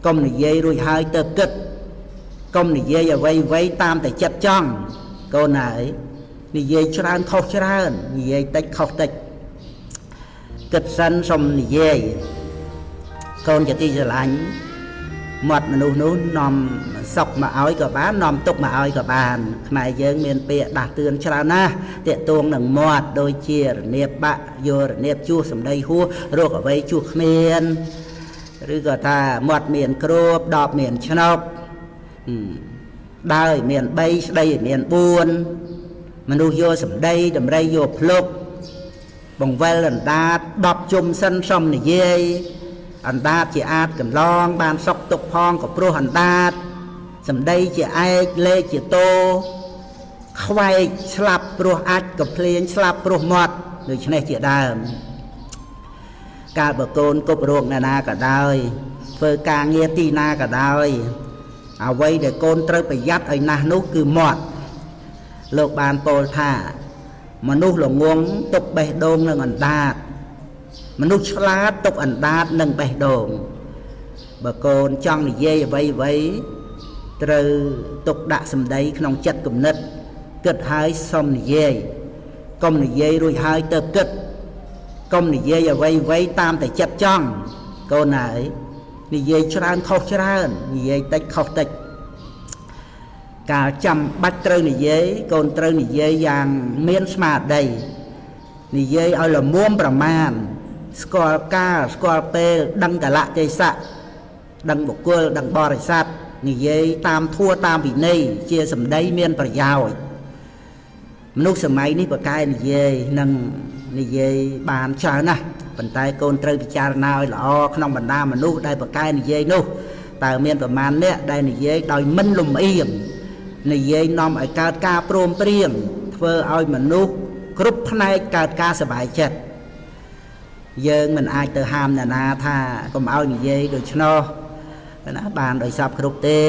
កុំនិយាយរួចហើយទៅគិតកុំនិយាយអ្វីអ្វីតាមតែចិត្តចង់កូនហើយនិយាយច្រើនខុសច្រើននិយាយតិចខុសតិចគិតសិនសុំនិយាយកូនជាទីស្រឡាញ់មាត់មនុស្សនោះនាំសុកមកឲ្យក៏បាននាំទុកមកឲ្យក៏បានខ្មែរយើងមានពាក្យដាស់តឿនច្រើនណាស់តាកតួងនឹងមាត់ដូចជារនៀបបាក់យករនៀបជួសសម្ដីហួសរោគអ្វីជួសគ្មានឬក៏ថាមាត់មានគ្របដបមានឆ្នុកដើរមាន3ស្ដីមាន4មនុស្សយកសម្ដីតម្រៃយកភ្លុកបង្វិលអណ្ដាត10ជុំសិនសុំនិយាយអណ្ដាតជាអាចកន្លងបានសុកទុកផងក៏ព្រោះអណ្ដាតសម្ដីជាឯកលេខជាតោខ្វែកស្លាប់ព្រោះអាចក៏ភ្លៀងស្លាប់ព្រោះមាត់ដូច្នេះជាដើមកាលបើកូនគប់រោគអ្នកណាក៏ដោយធ្វើការងារទីណាក៏ដោយអ្វីដែលកូនត្រូវប្រយ័ត្នឲ្យណាស់នោះគឺមាត់លោកបានពោលថាមនុស្សល្ងងទុកបេះដូងនិងអណ្ដាតមនុស្សឆ្លាតទុកអណ្ដាតនិងបេះដូងបើកូនចង់និយាយអ្វីអ្វីត្រូវទុកដាក់សម្ដីក្នុងចិត្តគំនិតគិតហើយសុំនិយាយកុំនិយាយរួចហើយទៅគិតកុំនិយាយអ្វីអ្វីតាមតែចិត្តចង់កូនហើយនិយាយច្រើនខុសច្រើននិយាយតិចខុសតិចកាលចាំបាច់ត្រូវនិយាយកូនត្រូវនិយាយយ៉ាងមានស្មារតីនិយាយឲ្យល្មមប្រមាណស្គាល់កាលស្គាល់ពេលដឹងកលៈទេសៈដឹងបុគ្គលដឹងបរិស័ទនិយាយតាមធัวតាមវិន័យជាសម្ដីមានប្រយោជន៍មនុស្សសម័យនេះប្រកែនិយាយនិងនិយាយបានច្រើនណាស់ប៉ុន្តែកូនត្រូវពិចារណាឲ្យល្អក្នុងបណ្ដាមនុស្សដែលប្រកែនិយាយនោះតើមានប្រមាណអ្នកដែលនិយាយដោយមិនលំអៀងនិយាយនាំឲ្យកើតការព្រមព្រៀងធ្វើឲ្យមនុស្សគ្រប់ផ្នែកកើតការសប្បាយចិត្តយើងមិនអាចទៅហាមអ្នកណាថាកុំឲ្យនិយាយដូច្នោះណាបានដោយសពគ្រប់ទេ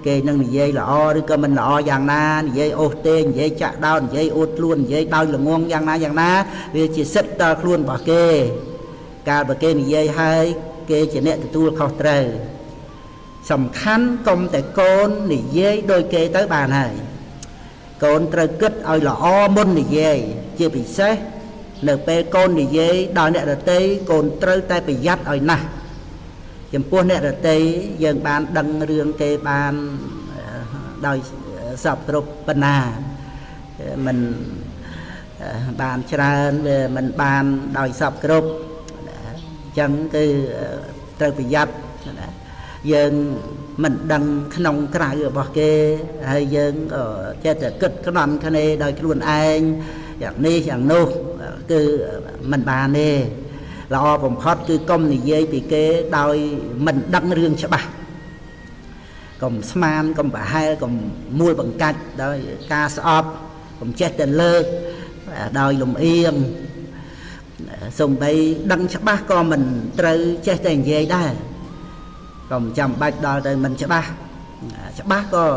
គេនឹងនិយាយល្អឬក៏មិនល្អយ៉ាងណានិយាយអូសទេនិយាយចាក់ដោតនិយាយអួតខ្លួននិយាយដោយល្ងងយ៉ាងណាយ៉ាងណាវាជាសិទ្ធិដល់ខ្លួនរបស់គេកាលបើគេនិយាយហើយគេជាអ្នកទទួលខុសត្រូវសំខាន់កុំតែកូននិយាយដោយគេទៅបានហើយកូនត្រូវគិតឲ្យល្អមុននិយាយជាពិសេសនៅពេលកូននិយាយដល់អ្នកដទៃកូនត្រូវតែប្រយ័ត្នឲ្យណាស់ចំពោះអ្នកដទៃយើងបានដឹងរឿងគេបានដោយសពគ្រប់បណ្ណាមិនបានច្រើនវាមិនបានដោយសពគ្រប់អញ្ចឹងគឺត្រូវប្រយ័ត្នណាយើងមិនដឹងក្នុងក្រៅរបស់គេហើយយើងក៏ចេះតែគិតក្នន់គ្នាដោយខ្លួនឯងយ៉ាងនេះយ៉ាងនោះគឺមិនបានទេល្អបំផុតគឺកុំនិយាយពីគេដោយមិនដឹងរឿងច្បាស់កុំស្មានកុំប្រហែលកុំមួលបង្កាច់ដោយការស្អប់កុំចេះតែលើកដោយលំអៀងសំបីដឹងច្បាស់ក៏មិនត្រូវចេះតែនិយាយដែរកុំចាំបាច់ដល់ទៅមិនច្បាស់ច្បាស់ក៏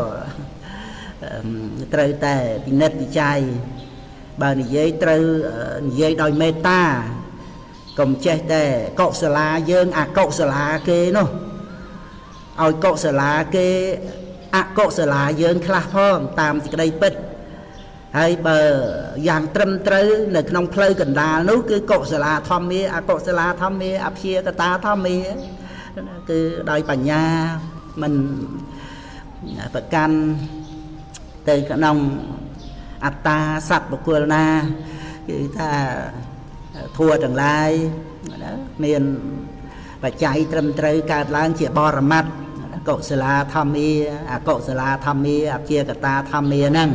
ត្រូវតែពិនិត្យវិច័យបើនិយាយត្រូវនិយាយដោយមេត្តាកុំចេះតែកុសលាយើងអកុសលាគេនោះឲ្យកុសលាគេអកុសលាយើងខ្លះផងតាមសេចក្តីពិតហើយបើយ៉ាងត្រឹមត្រូវនៅក្នុងផ្លូវកណ្ដាលនោះគឺកុសលាធម្មាអកុសលាធម្មាអព្យាកតាធម្មាគឺដោយបញ្ញាមិនប្រកាន់ទៅក្នុងអត្តាសត្វបុគ្គលណាគឺថាធัวទាំងឡាយមានបច្ច័យត្រឹមត្រូវកើតឡើងជាបរមត្តកុសលាធម្មាអកុសលាធម្មាអព្យាកតាធម្មាហ្នឹង